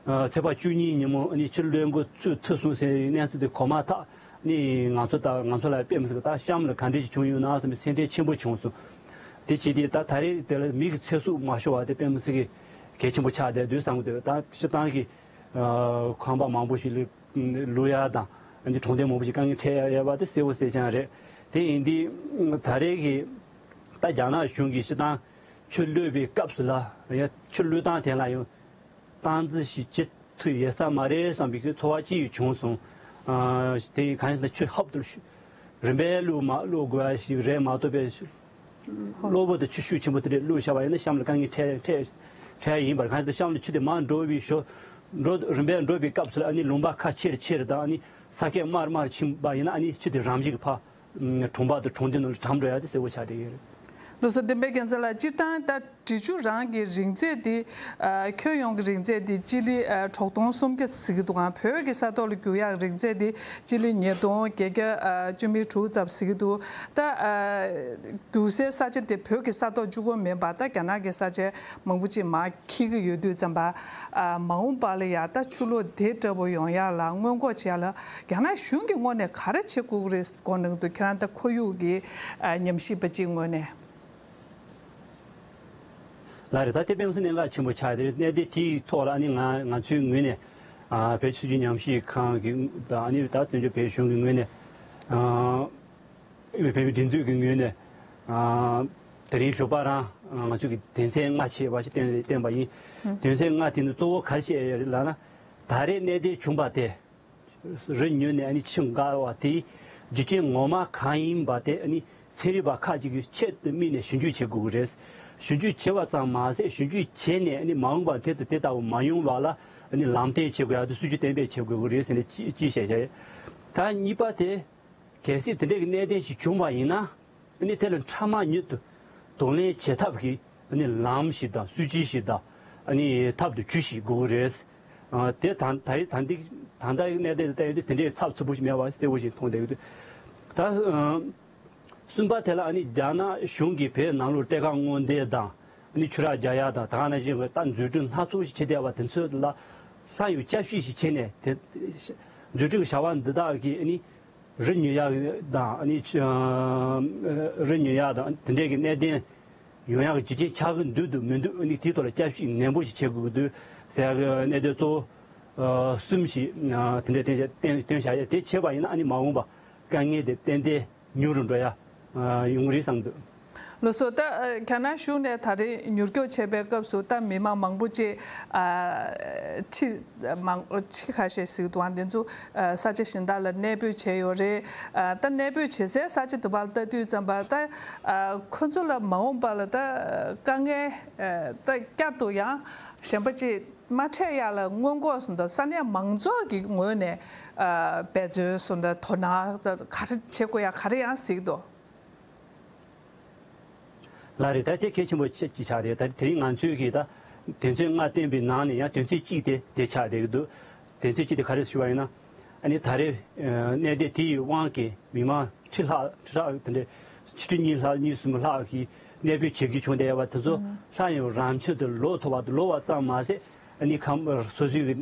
ཨ་ཚེས་པ་བཅུ་གཉིས་ཉིན་མོ་ཨ་ནི་ཆུ་གློད་འགོ་ཚུགས་ཐུབ་སོང་ཟེར་བའི་གནས་ཚུལ་དེ་གོ་མ་ཐག་ཨ་ནི་ང་ཚོ་དང་ང་ཚོ་ལ་དཔེ་མི་སྲིད་པ་ད་གཤམ་ལ་ག་འདྲ་ཞིག་བྱུང་ཡོད་ན་བསམ་པའི་སེམས་ཁྲལ་ཆེན་པོ་བྱུང་སོང་། དེ་བྱས་ཏེ་ད་ད་རེས་དེ་ལ་མི་གི་ཚེ་སྲོག་མ་ཤོར་བ་དེ་དཔེ་མི་སྲིད་གི་གལ་ཆེན་པོ་ཆགས་བསྡད་འདུག་བསམ་གི་འདུག། ད་སྤྱིར་བཏང་གི་ཨ་ཁང་པ་མང་པོ་ཞིག་ལ་ལུད་ཡག་དང་། ཨ་ནི་གྲོང་སྡེ་མང་པོ་ཞིག་དཀའ་ངལ་འཕྲད་ཡག་ཡོད་པ་དེ་གསལ་པོ་གསལ་རྐྱང་རེད། དེ་ཡིན་དུས་ད་རེས་ཀྱི་ད་རྒྱ་ནག་གཞུང་གིས་སྤྱིར་བཏང་ཆུ་གློད་པའི་སྐབས་སུ་ལ་ཡང་ཆུ་གློད་སྟངས་དེ་ལ་ཡང་སྟངས་འཛིན་ཞིག་བྱེད་ཐུབ་ཡོད་ས་མ་རེད་བསམ་པའི་ཚོར་བ་ཅིག་བྱུང་སོང་། ཨ་དེ་གང་ཡིན་ཟེར་ན་ཆུ་ཧབ་ཏུ་རིམ་པས་བླུགས་མ་བླུགས་དགོས་པ་ཞིག་རེད་མ་གཏོགས་པའི། གློ་བུར་དུ་ཆུ་ཤུགས་ཆེན་པོ་དེ་འདྲས་བླུགས་བཞག་པ་ཡིན་ན་གཤམ་ལ་དཀའ་ངལ་འཕྲད་འཕྲད་འཕྲད་ཡིན་པར། གང་ཞིག་གཤམ་ལ་ཆུ་དེ་མར་འགྲོ་བའི་ཞོར་འགྲོ་རིམ་པས་འགྲོ་བའི་སྐབས་སུ་ལ་ཨ་ནི་ལུང་པ་ཁ་ཕྱིར་ཕྱིར་དང་། ཨ་ནི་ས་ཁད་དམར་དམར་ཕྱིན་པ་ཡིན་ན་ཨ་ནི་ཆུ་དེ་རང་བཞིན་གྱིས་ཕར་གྲོང་པ་དང་གྲོང་སྡེ་ནང་ལ་གྲམ་འགྲོ་ཡ་དེ་གསལ་པོ་ཆགས་བསྡད་ཡོད་རེད། ལགས་སོ། བསྟན་པའི་རྒྱལ་མཚན་ལགས། སྤྱིར་བཏང་ད་འབྲི་ཆུ་རང་གི་རིང་ཚད་དེ་ཨ་ཁྱོན་ཡོངས་ཀྱི་རིང་ཚད་དེ་སྤྱི་ལེ་ཨ་དྲུག་སྟོང་སུམ་བརྒྱ་ཟེར་གྱི་འདུག་ག། བོད་ཀྱི་ས་ཐོག་ལ་རྒྱུག་ཡག་རིང་ཚད་དེ་སྤྱི་ལེ་ཉིས་སྟོང་བརྒྱད་བརྒྱ་ཨ་བཅུ་མེད་དྲུག་ཙམ་ཟེར་གྱི་འདུག། ད་ཨ་རྒྱུག་སའི་ས་ཆ་དེ་བོད་ཀྱི་ས་ཐོག་གཅིག་པོ་མིན་པར་ད་རྒྱ་ནག་གི་ས་ཆ་མང་པོ་ཅིག་མར་འཁྱིལ་གྱི་ཡོད་དུས་ཙམ་པ། ཨ་མ་འོངས་པ་ལ་ཡ་ད་ཆུ་ལོག་དེ་འདྲ་པོ་ཡོང་ཡག་ལ་སྔོན་འགོག་བྱེད་ཡག་ལ་རྒྱ་ནག་གཞུང་གི་ངོས་ནས་ག་རེ་བྱེད་དགོས་ཀྱི་རེད་དགོངས་གནང་གི་འདུག། ཁྱེད་རང་ད་ཁོར་ཡུག་གི་ཨ་ཉམས་ཞིབ་པ་ཅིག་ངོས་ནས། ལགས་རེད། ད་དེ་དཔེ་མི་སྲིད་གནད་འགག་ཆེན་པོ་ཆགས་ཏེ་རེད། གནད་དོན་དེའི་ཐོག་ལ་ཨ་ནི་ང་ང་ཚོའི་ངོས་ནས་ཨ་བོད་སྲིད་བྱུས་ཉམས་ཞིབ་ཁང་གི་དང་། ཨ་ནི་ད་བཙན་བྱོལ་བོད་གཞུང་གི་ངོས་ནས་ཨ་བོད་མིའི་སྒྲིག་འཛུགས་ཀྱི་ངོས་ནས་ཨ་དེ་རིང་ཞོགས་པ་རང་ང་ཚོ་གི་དོན་ཚན་ལྔ་ཞེས་པ་ཞིག་བཏོན་བཏོན་པ་ཡིན། དོན་ཚན་ལྔ་དེ་ནི་གཙོ་བོ་ག་རེ་བཤད་ཡོད་རེད་ལབ་ན། ད་རེས་གནད་དོན་བྱུང་བ་དེ། རི་ཉིལ་ནས་ཨ་ནི་ཆུ་འགག་པ་དེའི་རྒྱུ་རྐྱེན་ངོ་མ་གང་ཡིན་པ་དེ་ཨ་ནི་ཚན་རིག་པ་ཁག་ཅིག་གིས་ཆེད་དུ་དམིགས་ནས་ཞིབ་འཇུག་བྱེད་དགོས་ཀྱི་རེད། ཞིབ་འཇུག་བྱེད་པ་ཙམ་མ་ཟད་ཞིབ་འཇུག་བྱས་ནས་ཨ་ནི་མ་འོངས་པར་དེ་དང་དེ་ལྟ་བུ་མ་ཡོང་བ་ལ་ཨ་ནི་ལམ་སྟོན་བྱེད་དགོས་ཡག་དེ་སྲིད་ཇུས་གཏན་འབེབས་བྱེད་དགོས་ཀྱི་རེད་ཟེར་ནས་ཅི་ཅི་བཤད་བྱས། ད་གཉིས་པ་དེ། གལ་སྲིད་དེ་འདྲའི་གནད་དོན་ཞིག་བྱུང་བ་ཡིན་ན། ཨ་ནི་དེ་ལ་འཕྲལ་མ་ཉིད་དུ་གདོང་ལེན་བྱེད་ཐབས་ཀྱི་ཨ་ནི་ལམ་ཞིག་དང་སྲིད་ཇུས་ཤིག་དང་། ཨ་ནི་ཐབས་དང་ཇུས་ཤིག་དགོས་ཀྱི་རེད། ཨ་དེ་ད་ད་ད་འདི་ད་ལྟའི་གནད་དོན་དེ་ལྟ་ཡོང་དུས་དེ་འདྲའི་ཚབས་ཚུད་པོ་ཞིག་མེད་པ་གསལ་པོ་ཞིག་མཐོང་བསྡད་ཀྱི་འདུག། ད་ཨ་གསུམ་པ་དེ་ལ་ཨ་ནི་རྒྱ་ནག་གཞུང་གིས་བོད་ནང་ལོགས་གཏེར་ཁ་སྔོག་འདོན་དང་། ཨ་ནི་ཆུ་རགས་རྒྱག་ཡག་དང་། ད་ག་ནང་བཞིན་ད་འཛུགས་སྐྲུན་སྣ་ཚོགས་ཤིག་བྱེད་བསྡད་པ་དེ་ཚོ་ལ་སླར་ཡང་བསྐྱར་ཞིབ་ཞིག་བྱས་ནས། དེ་འཛུགས་སྐྲུན་བྱ་བ་འདི་དག་གིས་ཨ་ནི་རི་ཉིལ་ཡག་དང་། ཨ་ནི་ཆུ་རི་ཉིལ་ཡག་དང་དེ་འདྲའི་གི་གནད་དོན་ཡོང་ཡག་གི་རྒྱུ་རྐྱེན་ཆགས་ཀྱི་འདུག་འདུག་མི་འདུག། ཨ་ནི་དེའི་ཐོག་ལ་བསྐྱར་ཞིབ་ནན་པོ་ཞིག་བྱེད་དགོས་ཀྱི་འདུག་ཟེར་ཡག་གི་གནད་དོན་གཙོ་བོ་གསུམ་ཞིག་དེ་འདྲའི་བསྟན་བསྟན་བསྟན་བཞག་ཡོད། དེ་བྱས་པ་ཡིན་ན་ཨ་ནི་མ་འོངས་པ་དཀའ་ངལ་དེ་ཏན་ཏན་ཉུང་རུ་འགྲོ་ཡ་ཡོང་གི་རེད་བསམ་འདུག། ལགས་སོ། ད་རྒྱ་ནག་གཞུང་ནས་ད་རེས་མྱུར་སྐྱོབ་བྱེད་པའི་སྐབས་སུ་ད་མི་མང་མང་པོ་ཅིག་ཁྲི་མང་ཁྲི་ཁ་ཤས་ཟིག་འདུག་ཨང་། དེ་ཚོ་ས་ཆ་གཞན་དག་ལ་གནས་སྤོས་བྱས་ཡོད་རེད། ད་གནས་སྤོས་བྱེད་སའི་ས་ཆ་དེ་བར་ལྟ་དུས་ཙམ་པ་ད་ཁོ་ཚོ་ལ་མ་འོངས་པ་ལ་ད་དཀའ་ངལ་ད་བསྐྱར་དུ་ཡང་གཞན་པ་ཅིག་མ་འཕྲད་ཡག་ལ་སྔོན་འགོག་སོང་ད་ས་གནས་མང་ཚོགས་ཀྱི་ངོས་ནས་འབད་བརྩོན་སོང་ད་དོ་སྣང་ད་ག་རེ་བྱེད་དགོས་ཡག་ག་རེ་ཡང་གཟིགས་འདུག་ལགས་རེད། ད་དེ་གལ་ཆེན་པོ་ཆེ་ཅིག་ཆགས་རེད། ད་དེ་རིང་ང་ཚོའི་གི་ད་དོན་ཚན་ལྔ་བསྟན་པའི་ནང་ནས་ཡང་དོན་ཚན་གཅིག་དེ་དེ་ཆགས་བསྡད་ཀྱི་འདུག་དོན་ཚན་གཅིག་དེ་ག་རེ་ཞུ་བ་ཡིན་ན། ཨ་ནི་ད་རེས་གནས་སྡོད་དེ་ཡི་དབང་གིས་མི་མང་ཁྲི་ལྷག་ཁྲི་ཕྲག་དེ་འདྲ་ཆིག་ཁྲི་གཉིས་ལྷག་གཉིས་གསུམ་ལྷག་གིས་གནས་སྤོས་བྱེད་རྒྱུ་བྱུང་བསྡད་ཡོད་པ་དེ་ཚོ་སླར་ཡང་རང་ཁྱིམ་དུ་ལོག་ཐུབ་པ་དང་ལོག་པ་ཙམ་མ་ཟད། ཨ་ནི་ཁམས་སོ་སོའི་གི་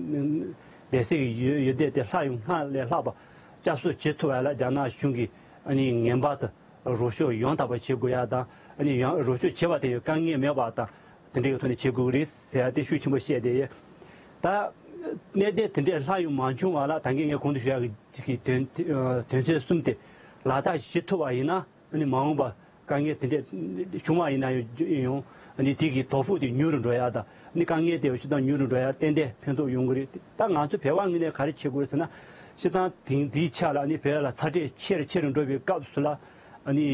སྡེ་སྲིད་ཀྱི་ཡུལ་ཡུལ་སྡེ་དེ་སླར་ཡང་སྔར་ལས་ལྷག་པ་སྐྱབས་གསོ་བྱེད་ཐུབ་པ་ལ་རྒྱ་ནག་གཞུང་གིས་ཨ་ནི་ངེས་པར་དུ་རོགས་སྐྱོར་ཡང་དག་པ་བྱེད་དགོས་ཡ་དང་། ཨ་ནི་ཡང་རོགས་སྐྱོར་བྱེད་པ་དེ་ཡང་དཀའ་ངལ་མེད་པ་དང་དེ་འདྲའི་ཐོག་ནས་བྱེད་དགོས་ཀྱི་རེད་ཟེར་ཡ་དེ་ཤུགས་ཆེན་པོ་བཤད་བསྡད་ཡོད། ད་གནད་དོན་དེ་འདྲའི་ལྷག་ཡོང་མ་བྱུང་བ་ལ་ད་གིན་ངས་གོང་དུ་ཞུ་ཡ་གི་དོན་དོན་ཚན་གསུམ་དེ་ལག་བསྟར་བྱེད་ཐུབ་པ་ཡིན་ན། ཨ་ནི་མ་འོངས་པ་དཀའ་ངལ་དེ་འདྲས་བྱུང་བ་ཡིན་ན་ཡང་ཨ་ནི་དེ་གི་དོ་ཕོག་དེ་ཉུང་རུ་འགྲོ་ཡ་དང་། ཨ་ནི་དཀའ་ངལ་དེ་སྤྱིར་བཏང་ཉུང་རུ་འགྲོ་ཡ་ཏན་ཏན་ཕན་ཐོགས་ཡོང་གི་རེད། ད་ང་ཚོ་བོད་པ་ངོས་ནས་ག་རེ་བྱེད་དགོས་ཟེར་ན། སྤྱིར་བཏང་དེང་དེའི་ཆ་ལ་ཨ་ནི་བོད་ལ་ཚ་དྲོད་ཆེ་རུ་ཆེ་རུ་འགྲོ་བའི་སྐབས་སུ་ལ་ཨ་ནི་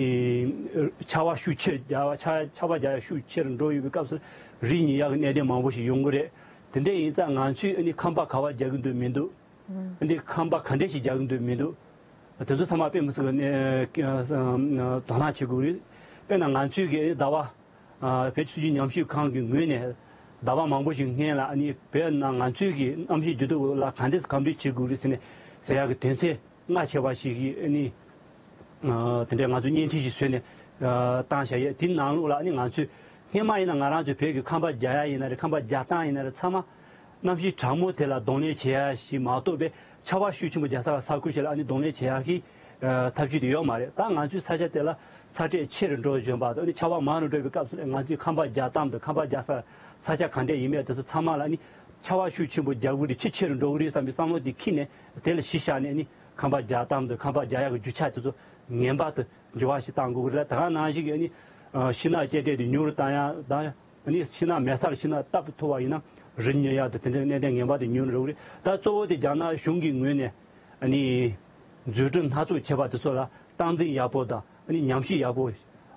ཆར་པ་ཤུགས་ཆེར་རྒྱག་པ་ཆར་ཆར་པ་རྒྱག་ཡ་ཤུགས་ཆེ་རུ་འགྲོ་ཡོད་པའི་སྐབས་སུ་རི་ཉིལ་ཡག་གི་གནད་དོན་མང་པོ་ཞིག་ཡོང་གི་རེད། དེ་འདྲ་ཡིན་ཙང་ང་ཚོས་ཨ་ནི་ཁང་པ་ག་པར་རྒྱག་གི་འདུག་མི་འདུག་འདི་ཁང་པ་ག་འདྲས་ཞིག་རྒྱག་གི་འདུག་མི་འདུག་དེ་ཚོ་ཚང་མ་དཔེ་མི་སྲིད་པའི་དོ་སྣང་བྱེད་དགོས་རེད། དཔེར་ན་ང་ཚོའི་གི་ཟླ་བ། བོད་ཀྱི་སྲིད་བྱུས་ཉམས་ཞིབ་ཁང་གི་ངོས་ནས་ཟླ་བ་མང་པོ་ཞིག་སྔོན་ལ་ཨ་ནི་བོད་ནང་ང་ཚོའི་གི་གནམ་གཤིས་འགྱུར་ལྡོག་ལ་ག་འདྲས་གམ་བསྒྲིགས་བྱེད་དགོས་རེད་ཟེར་ནས་ཟེར་ཡག་གི་དོན་ཚན་ལྔ་བྱས་པ་ཞིག་གི་ཨ་ནི། དེ་འདྲའི་ང་ཚོ་བརྙན་འཕྲིན་ཞིག་བཟོས་ནས་བཏང་བཞག་ཡོད། དེའི་ནང་ལོགས་ལ་ཨ་ནི་ང་ཚོས་སྔོན་མ་ཡིན་ན་ང་རང་ཚོའི་བོད་ཀྱི་ཁང་པ་རྒྱག་ཡ་ཡིན་ན་རེད། ཁང་པ་རྒྱག་སྟངས་ཡིན་ན་རེད། ཚང་མ་གནམ་གཤིས་གྲང་མོ་དེ་ལ་གདོང་ལེན་བྱེད་ཡ་ཞིག་མ་གཏོགས་པའི་ཆར་པ་ཤུགས་ཆེན་པོ་རྒྱག་ས་ལ་ས་ཁུལ་ཞིག་ལ་ཨ་ནི་གདོང་ལེན་བྱེད་ཡ་གི་ཐབས་ཇུས་དེ་ཡོད་མ་རེད། ད་ང་ཚོའི་ས་ཆ་དེ་ལ་ཚ་དྲོད་ཆེ་རུ་འགྲོ་བཞིན་པ་དང་ཨ་ནི་ཆར་པ་མང་རུ་འགྲོ་བའི་སྐབས་སུ་ང་ཚོའི་ཁང་པ་རྒྱག་སྟངས་དང་ཁང་པ་རྒྱག་ས་ས་ཆ་ག་འདྲས་ཡིན་མིན་དེ་ཚོ་ཚང་མ་ལ་ཨ་ནི་ཆར་པ་ཤུགས་ཆེན་པོ་རྒྱག་དགོས་རེད། ཆུ་ཆེ་རུ་འགྲོ་གི་རེད་བསམ་པའི་བསམ་བློ་དེ་འཁྱེར་ནས་དེ་ལ་གཞི་བཞག་ནས་ཨ་ནི་ཁང་པ་རྒྱག་སྟངས་དང་ཁང་པ་རྒྱག་ཡག་གི་རྒྱུ་ཆ་དེ་ཚོ་ངེས་པར་དུ་འགྱུར་བ་ཞིག་གཏང་དགོས་ཀྱི་རེད། ད་ག་ནང་བཞིན་གྱི་ཨ་ནི་ཤིང་ནགས་སྐྱེ་འབྲས་དེ་ཉུང་རུ་བཏང་ཡག་དང་། ཨ་ནི་ཤིང་ནགས་མེ་སར་ཤིང་ནགས་བཏབ་ཐུབ་པ་ཡིན་ན་རི་ཉིལ་ཡག་དང་དེ་འདྲའི་གནད་དོན་ངེས་པར་དུ་ཉུང་རུ་འགྲོ་གི་རེད། ད་གཙོ་བོ་དེ་རྒྱ་ནག་གཞུང་གི་ངོས་ནས་ཨ་ནི་འཛུགས་སྐྲུན་སྣ་ཚོགས་བྱས་པ་དེ་ཚོ་ལ་སྟངས་འཛིན་ཡག་པོ་དང་ཨ་ནི་ཉམས་ཞིབ་ཡག་པོ།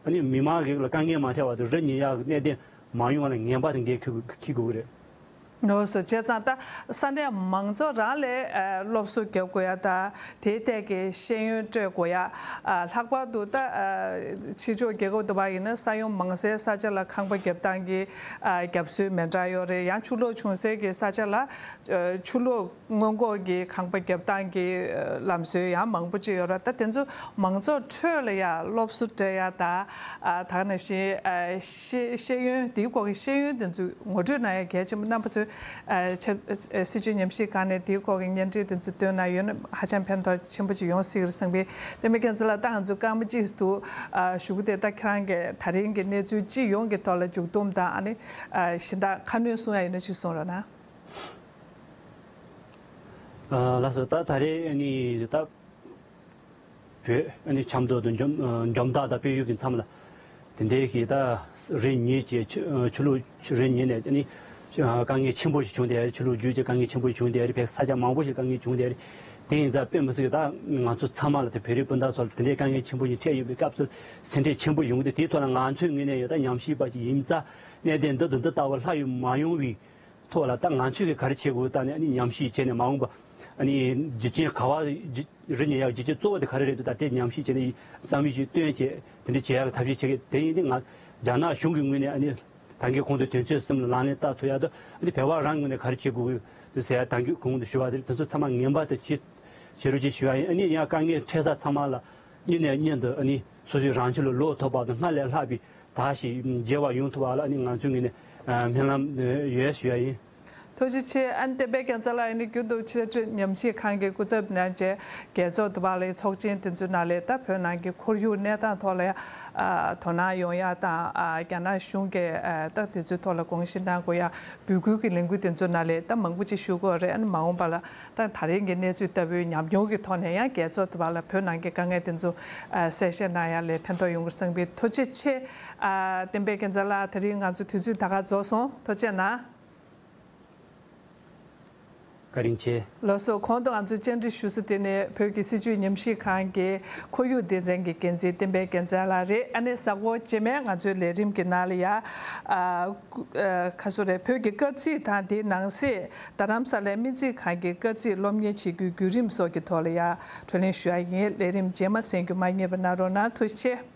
ཨ་ནི་མི་མང་གི་ལ་དཀའ་ངལ་མ་འཕྲད་པ་དང་རི་ཉིལ་ཡག་གི་གནད་དོན་མ་ཡོང་བ་ལ་ངེས་པར་དུ་འགན་འཁྱེར་དགོས་ཀྱི་རེད། ལགས་སོ། བྱས་ཙང་ད་ས་གནས་མང་ཚོགས་རང་ལ་ཨ་སློབ་གསོ་རྒྱབ་དགོས་ཡ་དང་དེའི་ཐད་ཀྱི་ཤེས་ཡོན་སྤྲོད་དགོས་ཡ། ཨ་ལྷག་པར་དུ་ད་ཨ་ཕྱི་ཕྱོགས་རྒྱལ་ཁབ་དུ་བ་ཡིན་ན་ས་ཡོམ་མང་སའི་ས་ཆ་ལ་ཁང་པ་རྒྱབ་སྟངས་ཀྱི་ཨ་རྒྱབ་སྲོལ་མི་འདྲ་ཡོད་རེད། ཡང་ཆུ་ལོག་བྱུང་སའི་གི་ས་ཆ་ལ་ཨ་ཆུ་ལོག་སྔོན་འགོག་གི་ཁང་པ་རྒྱབ་སྟངས་ཀྱི་ལམ་སྲོལ་ཡང་མང་པོ་ཅིག་ཡོད་རེད། ད་དེ་ཚོ་མང་ཚོགས་ཁྲོད་ལ་ཡ་སློབ་གསོ་སྤྲད་ཡ་དང་། ཨ་ད་ག་ནང་བཞིན་ཨ་ཤེས་ཤེས་ཡོན་དེའི་སྐོར་གྱི་ཤེས་ཡོན་དེ་ཚོ་ངོ་སྤྲོད་གནང་ཡ་གལ་ཆེན་པོ། རྣམ་པ་ཚོས་ཨ་ཆབ་ཨ་སྲིད་བྱུས་ཉམས་ཞིབ་ཁང་ནས་དེའི་སྐོར་གྱི་བརྙན་འཕྲིན་དེ་ཚོ་བཏོན་གནང་ཡོད་ན་ཧ་ཅང་ཕན་ཐོགས་ཆེན་པོ་ཅིག་ཡོང་སྲིད་ཀྱི་རེད་བསམ་གི། དེ་མིན་ཁྱེད་ཚོ་ལ་ད་ང་ཚོ་སྐར་མ་གཅིག་འདུག་ཨ་གཞུག་གུ་དེ་ད་ཁྱེད་རང་གི་ད་རིང་གི་གནས་ཚུལ་སྤྱི་ཡོངས་ཀྱི་ཐོག་ལ་མཇུག་བསྡོམས་དང་ཨ་ནི་ཨ་གཞན་དག་ཁ་སྣོན་གསུང་ཡ་ཡོད་ན་ཅིག་གསུང་རོགས་གནང་། ཨ་ལགས་སོ། ད་ད་རེས་ཨ་ནི་ད་བོད་ཨ་ནི་ཆབ་མདོ་དང་འཇོམས་འཇོམས་ཐག་དང་དཔལ་ཡུལ་གྱི་མཚམས་ལ་དེ་འདྲའི་གི་ད་རི་ཉིལ་གྱི་ཆུ་ཆུ་ལོག་ཆུ་རི་ཉིལ་ནས་ཨ་ནི་དཀའ་ངལ་ཆེན་པོ་ཞིག་བྱུང་བསྡད་རེད། ཆུ་ལོག་རྒྱུག་གི་དཀའ་ངལ་ཆེན་པོ་ཞིག་བྱུང་བསྡད་རེད། བོད་ས་ཆ་མང་པོ་ཞིག་དཀའ་ངལ་བྱུང་བསྡད་རེད། དེ་ཡིན་ཙང་དཔེ་མི་སྲིད་ཀྱི་ད་ང་ཚོ་ཚང་མ་ལ་དེ་བོད་རིགས་སྤུན་ཟླ་ཚོ་ལ་དེ་འདྲའི་དཀའ་ངལ་ཆེན་པོ་ཞིག་འཕྲད་ཡོད་པའི་སྐབས་སུ་སེམས་ཁྲལ་ཆེན་པོ་ཡོང་གི་འདུག་དེའི་ཐོག་ལ་ང་ཚོའི་ངོས་ནས་ཡང་ད་ཉམས་ཞིབ་པ་ཞིག་ཡིན་ཙང་གནད་དོན་འདི་དང་འདི་ལྟ་བུ་ལྷག་ཡོང་མ་ཡོང་བའི་ཐོག་ལ་ད་ང་ཚོས་གི་ག་རེ་བྱེད་དགོས་ད་ནི་ཨ་ནི་ཉམས་ཞིབ་བྱས་ནས་མ་འོངས་པ་ཨ་ནི་རྒྱུ་རྐྱེན་ག་བ་རྒྱུ་རི་ཉིལ་ཡག་རྒྱུ་རྐྱེན་གཙོ་བོ་དེ་ག་རེ་རེད་འདུག་ད་དེ་ཉམས་ཞིབ་བྱས་ནས་རྩ་མེད་ཅིག་བཏོན་བྱས་དེ་འདྲ་བྱེད་ཡག་གི་ཐབས་ཤེས་བྱེད་གི། དེ་ཡིན་དུས་ང་རྒྱ་ནག་གཞུང་གི་ངོས་ནས་ཨ་ནི་ད་གིན་གོང་དུ་དོན་ཚན་གསུམ་ལ་ལག་ལེན་བསྟར་ཐུབ་ཡག་དང་ཨ་ནི་བོད་པ་རང་ངོས་ནས་ག་རེ་བྱེད་དགོས་ཀྱི་འདུག་ཟེར་ཡག་ད་གིན་གོང་དུ་ཞུ་བ་དེ་དེ་ཚོ་ཚང་མ་ངེས་པར་དུ་བྱེད་བྱེད་རོགས་ཅེས་ཞུ་ཡག་ཡིན། ཨ་ནི་ཡང་དཀའ་ངལ་འཕྲད་ས་ཚང་མ་ལ་སྔོན་ནས་སྔོན་དུ་ཨ་ནི་སོ་སོའི་རང་ཁྱིམ་ལ་ལོག་ཐུབ་པ་དང་སྔར་ལས་ལྷག་པའི་དག་ཞིག་མཇལ་བ་ཡོང་ཐུབ་པ་ལ་ཨ་ནི་ང་ཚོའི་ངོས་ནས་སྨོན་ལམ་ཡོད་ཞུ་ཡག་ཡིན། ཐུགས་རྗེ་ཆེ། ཨ་ནི་བསྟན་པའི་རྒྱལ་མཚན་ལགས། ཨ་ནི་རྒྱུན་དུ་ཆེད་སྤྱོད་ཉམས་ཞིབ་ཁང་གི་སྐུ་ཚབ་ནང་བཅས་རྒྱལ་ཚོགས་དུ་བ་ལའི་ཚོགས་ཆེན་དེ་ཚོའི་ནང་ལས་ད་བོད་ནང་གི་ཁོར་ཡུག་གནས་སྟངས་ཐོག་ལ་ཡང་ཨ་དོ་སྣང་ཡོང་ཡ་དང་། ཨ་རྒྱ་ནག་གཞུང་གིས་ཨ་ད་དེ་ཚོའི་ཐོག་ལ་དགོངས་བཞེས་གནང་དགོས་ཡ་འབོད་སྐུལ་གྱི་ལས་འགུལ་དེ་ཚོའི་ནང་ལས་ད་མང་པོ་ཅིག་ཞུ་གི་ཡོད་རེད། ཨ་ནི་མ་འོངས་པ་ལ་ད་ད་རིང་གི་གནས་ཚུལ་ལྟ་བུའི་ཉམས་མྱོང་གི་ཐོག་ནས་ཡང་རྒྱལ་ཚོགས་དུ་བ་ལ་བོད་ནང་གི་དཀའ་ངལ་དེ་ཚོ་ཨ་གསལ་བཤད་གནང་ཡ་ལས་ཕན་ཐོགས་ཡོང་གི་རེད་བསམ་གི། ཐུགས་རྗེ་ཆེ། ཨ་བསྟན་པའི་རྒྱལ་མཚན་ལགས། དེ་རིང་ང་ཚོ་དུས་ཚོད་ད་ག་རྫོགས་སོང་། ཐུགས་རྗེ་གནང་། བཀའ་དྲིན་ཆེ། ལགས་སོ། གོང་དུ་ང་ཚོས་བཅར་འདྲི་ཞུ་ས་དེ་ནི་བོད་ཀྱི་སྲིད་བྱུས་ཉམས་ཞིབ་ཁང་གི་ཁོར་ཡུག་སྡེ་ཚན་གྱི་འགན་འཛིན་བསྟན་པའི་རྒྱལ་མཚན་ལགས་རེད། ཨ་ནི་གཟའ་འཁོར་རྗེས་མའི་ང་ཚོའི་ལས་རིམ་གྱི་ནང་ལ་ཡ། ཨ་ཁ་སོ་རེད། བོད་ཀྱི་སྐར་རྩིས་དང་དེའི་ནང་གསེས་རྡ་རམ་ས་ལའི་སྨན་རྩིས་ཁང་གི་སྐར་རྩིས་སློབ་གཉེར་བྱེད་རྒྱུའི་བརྒྱུད་རིམ་སོགས་ཀྱི་ཐོག་ལ་ཡ་བགྲོ་གླེང་ཞུ་ཡ་ཡིན། ལས་རིམ་རྗེས་མ་གསན་རྒྱུ་མ་བསྙེལ་བ་གནང་རོགས་གནང་། ཐུགས་རྗེ་ཆེ།